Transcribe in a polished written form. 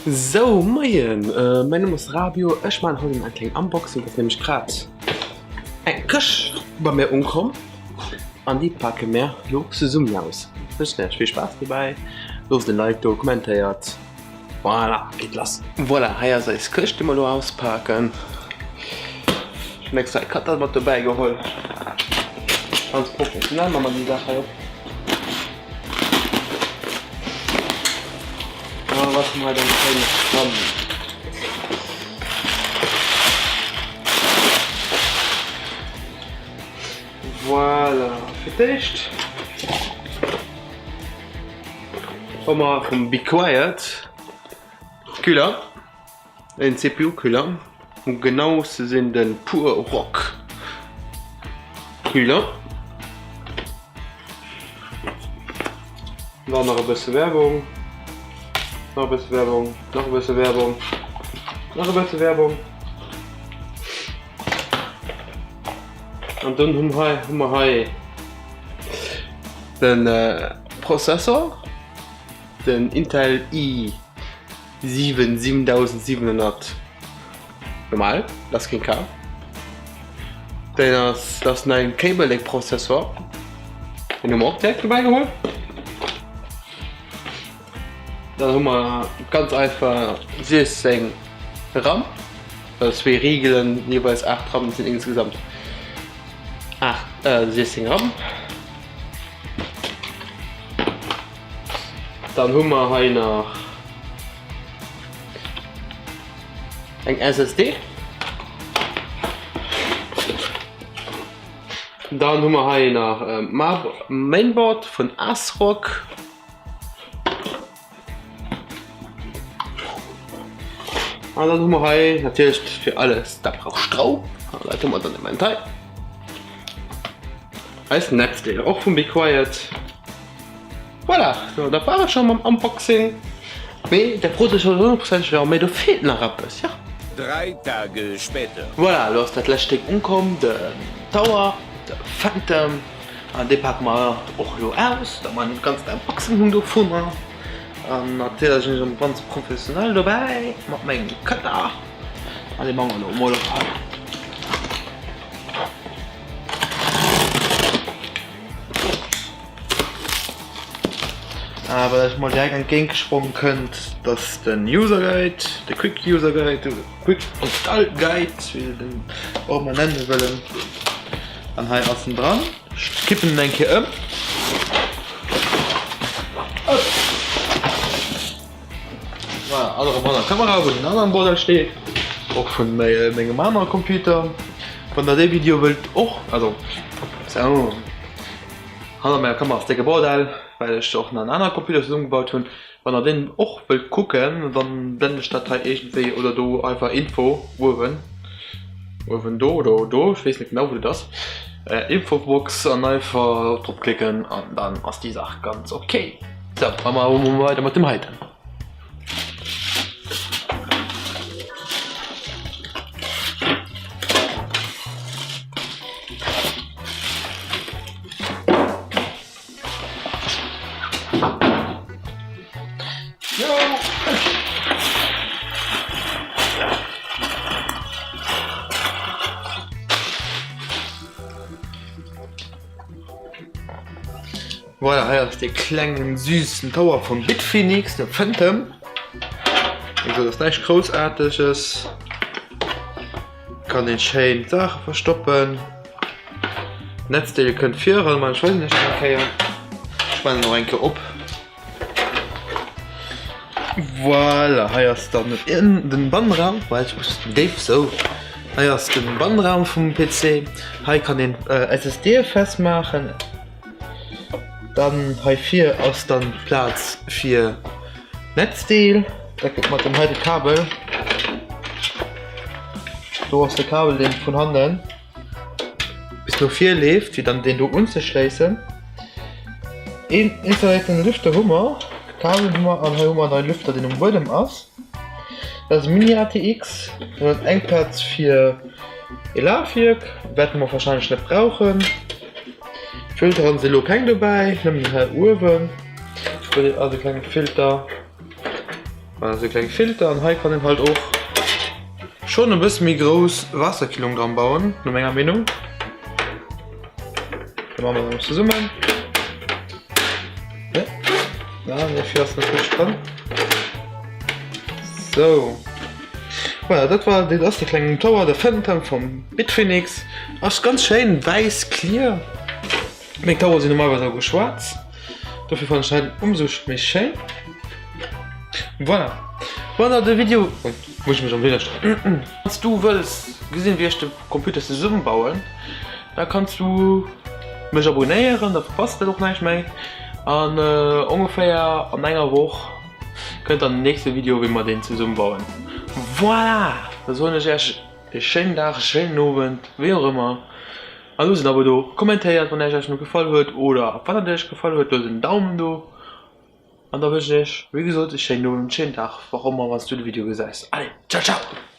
Sou, moien, mäin Numm ass Rabio, ech maachen haut emol eng kleng Unboxing, ass nämlech grad eng Këscht bei mir ukomm an déi pake mär lo zesummen aus. Ech wënschen iech vill Spaass dobäi, loosst en Like do, kommentéiert, voilà, geet lass. Voilà, hei ass eis Këscht déi mer lo auspaken. Ech hunn extra e Cutter mat dobäi geholl, ganz professionell maa mer déi Saach hei op. Ah, was mal dann kleine dran. Voilà, fir d'éischt hu mer vum Be Quiet Kühler. En CPU Kühler, um genau ze sinn den Pure Rock Kühler. Dann nach e bësse Werbung, nach e bësse Werbung, nach e bësse Werbung, nach e bësse Werbung. An dunn hu hei hu mer hei den Prozessor, den Intel i. 7 7700 normal, dat ass keen K. Deen ass, dat ass neien Cable Lake Prozessor. Deen hu mer och direkt dobäi geholl. Dann hu mer ganz einfach 16 RAM, also zwee Rigelen, jeeweils 8 RAM, dat sinn insgesamt 8, 16 RAM. Dann hu mer hei nach eng SSD. Dann hu mer hei nach Mainboard vun ASRock. An dann hu mer hei natierlech fir alles dat brauch Stroum. An dat hu mer dann ament hei. Eis Netzdeel och vum Be Quiet. Voilà, sou dat war et scho mam Unboxing. Mee der frot sech honnertprozenteg, jo mee do feelt nach eppes, jo. Drei Tage später. Voilà, elo ass dat lescht Stéck ukomm, den Tower, de Phantom. An dee pake mer och elo aus, da mer en ganzen Unboxing hunn dovunner. An natierlech sinn ech erëm ganz professionell dobäi mat mengem Cutter. An dee man mer elo emol op hei. Ah, wat ech mol direkt entgéintgesprong kënnt, dass den User Guide, de Quick User Guide, de Quick Install Guide, wéi se den och ëmmer nenne wëllen. An hei ass en dran. Ech kippen en eng Kéier ëm. Voilà, alt erëm hanner Kamera, wou den aneren Bordell steet, och vun mengem anere Computer. Wann der dee Video wëllt och, also sou. Hanner menger Kamera ass décke Bordell, well ech och nach en anere Computer zesummegebaut hunn. Wann der deen och wëllt kucken, dann blenden ech dat hei iergendwéi oder do einfach Info uewen, uewen do oder do, ech weess net genau wou dat ass, Infobox an einfach drop klicken an dann ass déi Saach ganz ok. Sou, da maache mer weider mat dem heiten. Voilà, hei ass dee klengen süßen Tower vum Bitfenix, de Phantom. Wéi gesot, ass näischt Groussaarteges. Kann een schéin d'Saache verstoppen. Netzdeel kënnt vir, also ech weisen iech eng Kéier. Ech maachen en och eng Kéier op. Voilà, hei ass dann den Banneraum, géif sou. Hei ass den Banneraum vum PC. Hei kann een SSDe festmaachen. Dann hei vir ass dann d'Plaz fir Netzdeel. Dat gëtt mat dem heite Kabel. Do ass de Kabel deen vun hannen bis no vir leeft fir dann deen do unzeschléissen. Een isoléierten Lüfter hu mer, Kabel hu mer an hei hu mer en neie Lüfter deen um Buedem ass. Dat ass e Mini ATX. Dann huet eng Plaz fir e Lafwierk, wäerte mer warscheinlech net brauchen. Filteren si lo keng dobäi, nëmmen hei uewen. Do ass e klenge Filter. Voilà, esou kleng Filter an hei kann een halt och schonn e bësse méi grouss Waasserkillung dran bauen, no menger Meenung. Da maache mer dat zesummen. Ja, dofir ass net richteg dran. Sou. Voilà, dat war, dat ass de klengen Tower, de Phantom vum Bitfenix. Ass ganz schéin wäiss, clear. Meng Tower sinn normalerweis alleguer schwaarz, dofir fannen ech dat heiten ëmsou méi schéin. Voilà, wann der de Video, oh, muss ech mech am Widderstand. Wanns du wëlls gesinn wéi ech de Computer zesummenbauen, da kanns du mech abonéieren, da verpasst de och näischt méi. An ongeféier an enger Woch kënnt dann den nächste Video wéi mer deen zesummenbauen. Voilà, da soen ech iech e schéinen Dag, e schéinen Owend, wéi och ëmmer. A loosst en Abo do, kommentéiert wann iech eis gefall huet oder wann et iech gefall huet, loosst en Daumen do. An da wënschen ech iech wéi gesot e schéinen Owend, schéinen Dag, wat och ëmmer wanns du de Video gesäis. Allez, ciao ciao!